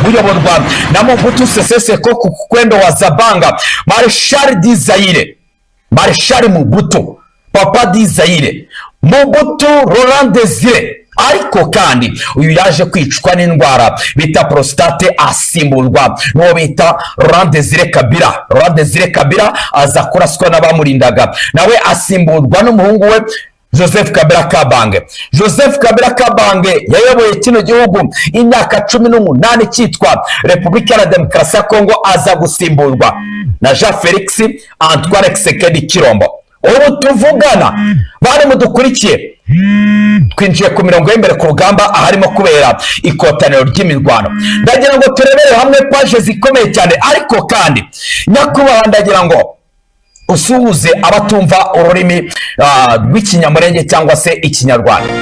Buyoborwa na Mobutu Sese Seko Kukwendo wa Zabanga, Maréchal du Zaïre, Maréchal Mobutu, Papa du Zaïre, Mobutu Laurent Désiré. Ariko kandi uyu yaje kwicwa n'indwara bita prostate, asimburwa n'uwo bita Laurent Désiré Kabila. Laurent Désiré Kabila aza kuraswa n'abamurindaga, nawe asimburwa n'umuhungu we Joseph Kabila Kabange. Joseph Kabila Kabange yayoboye kino gihugu imyaka 18 cyitwa Repubulika ya Demokarasi ya Kongo, aza gusimburwa na Jean Felix Antoine Tshisekedi Tshilombo. Ubu tuvugana, bari mudukurikiye, twinjiye ku mirongo y'imbere ku rugamba aharimo kubera ikotaniro ry'imirwano. Ndagira ngo turebere hamwe pages zikomeye cyane. Ariko kandi nyakubahwa, ndagira ngo usuhuze abatumva ururimi rw'Ikinyamurenge cyangwa se Ikinyarwanda.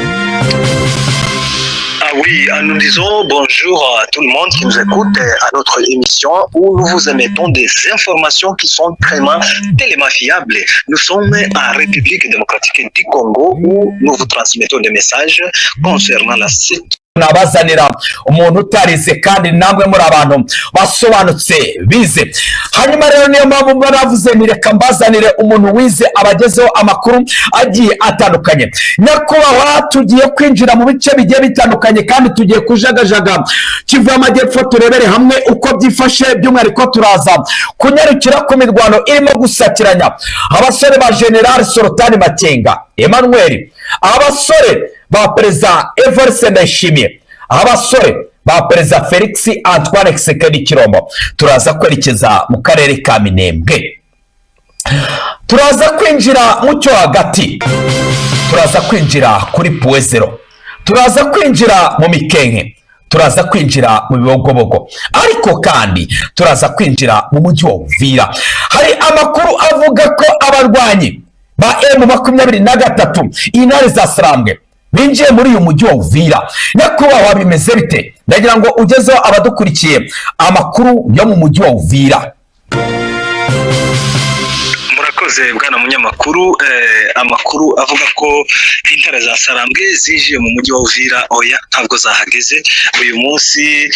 Ah oui, nous disons bonjour à tout le monde qui nous écoute à notre émission où nous vous émettons des informations qui sont vraiment tellement fiables. Nous sommes en République démocratique du Congo où nous vous transmettons des messages concernant la situation. Nabazanira umuntu utarize kandi namwe muri abantu basobanutse bize. Hanyuma rero niyo mpamvu mba navuze ni reka mbazanire umuntu wize, abagezeho amakuru agiye atandukanye. Nyakubahwa, tugiye kwinjira mu bice bigiye bitandukanye kandi tugiye kujagajaga Kivu y'Amajyepfo, turebere hamwe uko byifashe. By'umwihariko turaza kunyarukira ku mirwano irimo gusakiranya abasore ba General Sultani Makenga Emmanuel, abasore ba Perezida Evariste Ndayishimiye, abasore ba Perezida Felix Antoine Tshisekedi Tshilombo. Turaza kwerekeza mu karere ka Minembwe, turaza kwinjira mu cyo hagati, turaza kwinjira kuri Point Zéro, turaza kwinjira mu Mikenke, turaza kwinjira mu Bibogobogo, ariko kandi turaza kwinjira mu mujyi wa Uvira. Hari amakuru avuga ko abarwanyi ba M23, Intare za Sarambwe, binjiye muri uyu mujyi wa Uvira. Nyakubahwa, bimeze bite? Ndagira ngo ugezeho abadukurikiye amakuru yo mu mujyi wa Uvira. Murakoze bwana munyamakuru. Amakuru avuga ko Intare za Sarambwe zinjiye mu mujyi wa Uvira, oya, ntabwo zahageze. Uyu munsi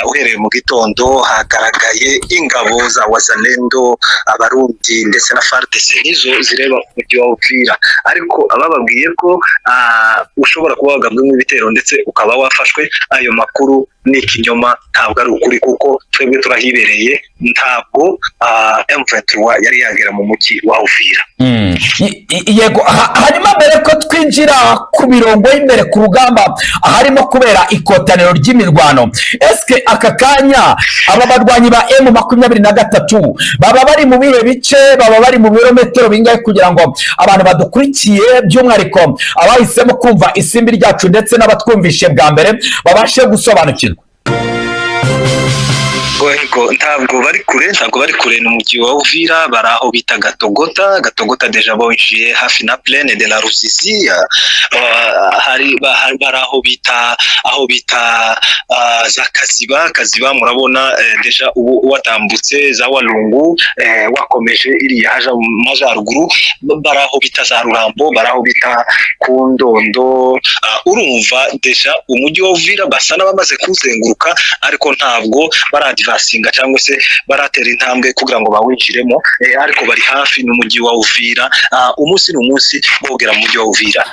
uhereye mu gitondo hagaragaye ingabo za Wazalendo, Abarundi ndetse na FARDC, nizo zireba umujyi wa Uvira. Ariko abababwiye ko ushobora kuba wagabwemo ibitero ndetse ukaba wafashwe, ayo makuru ni ikinyoma, ntabwo ari ukuri, kuko twebwe turahibereye, ntabwo M23 yari yagera mu mujyi wa Uvira. Yego, hanyuma mbere ko twinjira ku mirongo y'imbere ku rugamba aharimo kubera ikotaniro ry'imirwano, eske aka kanya aba barwanyi ba M23 baba bari mu bihe bice, baba bari mu birometero bingahe, kugira ngo abantu badukurikiye, by'umwihariko abahisemo kumva Isimbi ryacu ndetse n'abatwumvishe bwa mbere, babashe gusobanukirwa? Yego, ntabwo bari kure, ntabwo bari kure. Ni umujyi wa Uvira, bari aho bita Gatogota. Gatogota déjà bonjiye hafi na plaine de la Ruzizi. Hari bari aho bita za Kaziba. Kaziba murabona déjà ubu watambutse za Walungu, wakomeje iriya haja mu majaruguru, bari aho bita za Rurambo, bari aho bita ku Ndondo. Urumva déjà umujyi wa Uvira basa n'abamaze kuwuzenguruka, ariko ntabwo baradivasinga cyangwa se baratera intambwe kugira ngo bawinjiremo, ariko bari hafi n'umujyi wa Uvira. Umunsi ni umunsi bogera mu mujyi wa Uvira.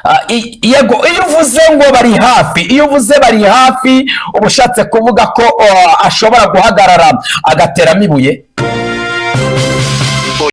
Yego, iyo uvuze ngo bari hafi, iyo uvuze bari hafi, uba ushatse kuvuga ko ashobora guhagarara agateramo ibuye.